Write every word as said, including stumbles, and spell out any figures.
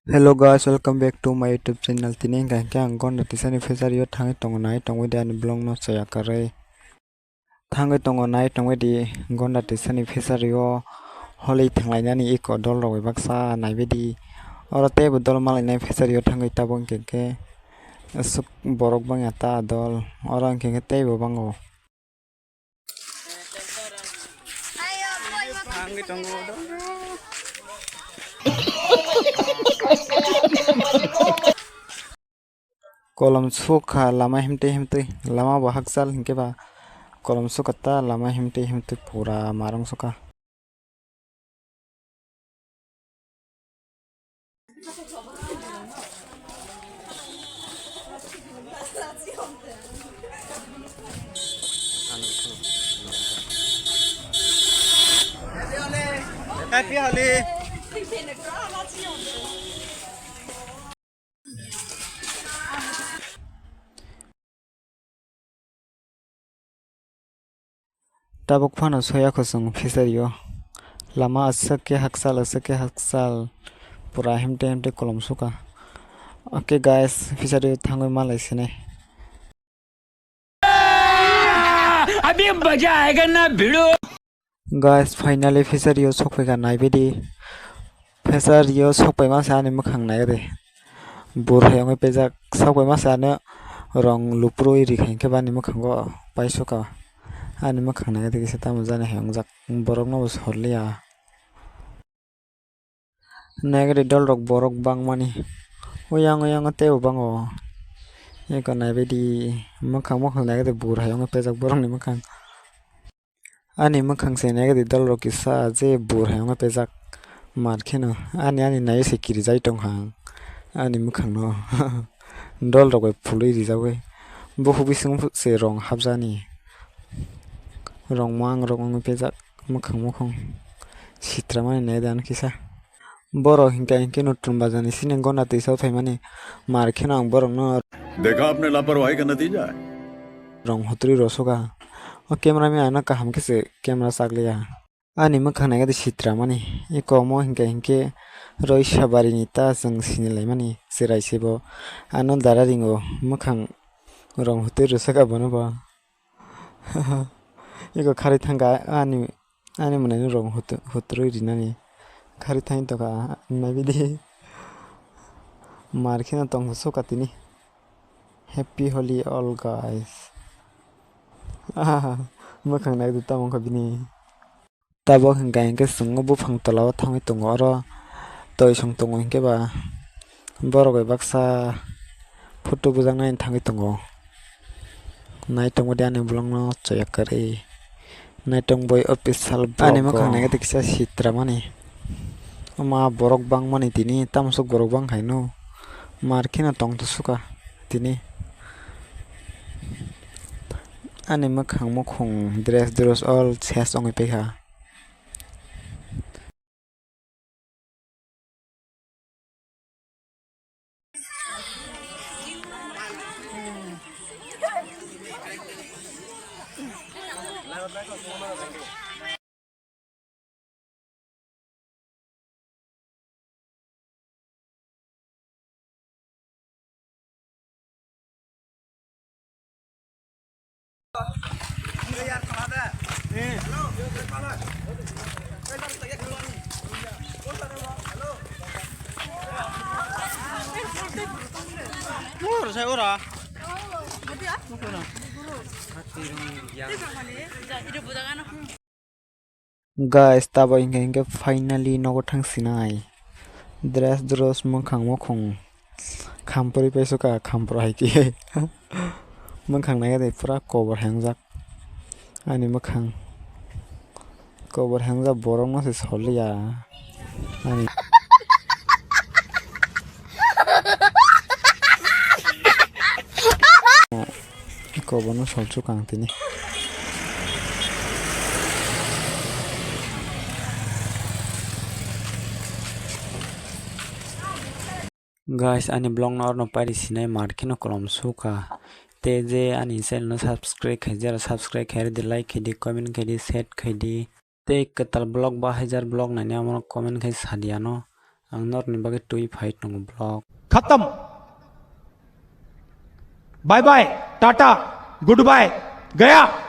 Hello guys, welcome back to my YouTube channel. Tini hwnkha hwnkhe ang Gonda Tisani fishery o thangwi tongo, nai tongwi di ani vlog no chaya karwi. Thangwi tongo, nai tongwi di Gonda Tisani fishery o holi thanglainani eko dol rok bai baksa naibaidi. Oro teibo dol malainai fishery o thangwi tabuk hwnkhe khe aswk borok bangya ta dol. Oro hwnkhe khe teibo bango. Thangwi tongo do. Kolom sukha lama himtwi himtwi, lama bo hakchal hinkhe ba kolom sukha ta lama himtwi himtwi pura marung sukha. Happy Holi. Tabuk phano soya kho chwng fishery o. Lama aswk khe hakchal, aswk khe hakchal. Pura himte himte kolom sukha. Okay guys, fishery o thangwi malai sinai. Abhi maza aayega na bhidu. Guys, finally fishery o sokphaikha, naibaidi. Fishery o sokpaima se ani mwkhang naikhe de. Bur hai wngwi pejak, sokpaima se ano rong luprwi rikha hinkhe bani mwkhango paisukha. Ani mwkhang naikhe de kisa tamo jani hai wngjak. Borokno bo sorliya. Naikhe de dolrok borok bangmani. Uyang uyang teibo bango. Eko naibaidi mwkhang mwkhang naikhe de bur hai wngwi pejak borokni mwkhang. Ani mwkhang se naikhe de dolrok kisa je bur hai wngwi pejak. Mar kheno ani ani naiwi se kirijai tongkha ang ani mwkhangno. Dolrok bai phulwi rijagwi. Bukhuk bising se rong hapjani. Rong mwng rok wngwi pejak mwkhang mukhung. Sitramani naide ano kisa. Borok hinkha hinkhe nutun bazarni sini gona twiso phaimani mar kheno ang borokno. देखा आपने लापरवाही का नतीजा है। Rong hotri rosokha. O camera man ano kaham khe se camera chakliya. Ani mwkhang naikhe de sitramani. Eko omo hinkha hinkhe Roisa barini ta chwng sinilaimani chwrai se bo. Ano dara ringo mwkhang rong hotri rosokha bono bo. Eko kharwi thangkha ani, ani mwnai no rong hut-, hutrwi rinani. Kharwi thangwi tongkha, naibaidi. Mar kheno tongthok sukha tini. Happy Holi all guys. Mwkhang naidi tamo wngkha bini. Tabuk hinkha hinkhe chwng o buphang tola o thangwi tongo, oro toisong tongo hinkhe ba borok bai baksa photo bujaknani thangwi tongo. Nai tongmani ani vlog no chaya kwrwi. Nai tong bai official ani vlog mwkhang o naikhe kisa sitramani. Oma borok bangmani tini, tamsok borok bangkhaino. Mar kheno tongthok sukha tini. Ani mwkhang mukhung dress dress all ses wngwi paikha. Guys, tabuk hinkhe hinkhe finally nogo thang sinai. Dress dress mwkhang mukhung khampurwi paisukha, khampur hai khe. Mwkhang naikhe de pura kobor hai wngjak. Ani mwkhang kobor hai wngjak, borok no se soliya. Ani Kobono solchuk ang tini. Guys, ani vlog no orno pairi sinai mar kheno kolom sukha. Te je ani channel no subscribe khaijak, subscribe khaidi, like khaidi, comment khaidi, share khaidi. Tei kwtal vlog ba hajar vlog nainai omo comment khai sadi ano. Ang norokni bagwi twi phai tongo vlog. Khatam. Bye bye, tata, goodbye, gaya.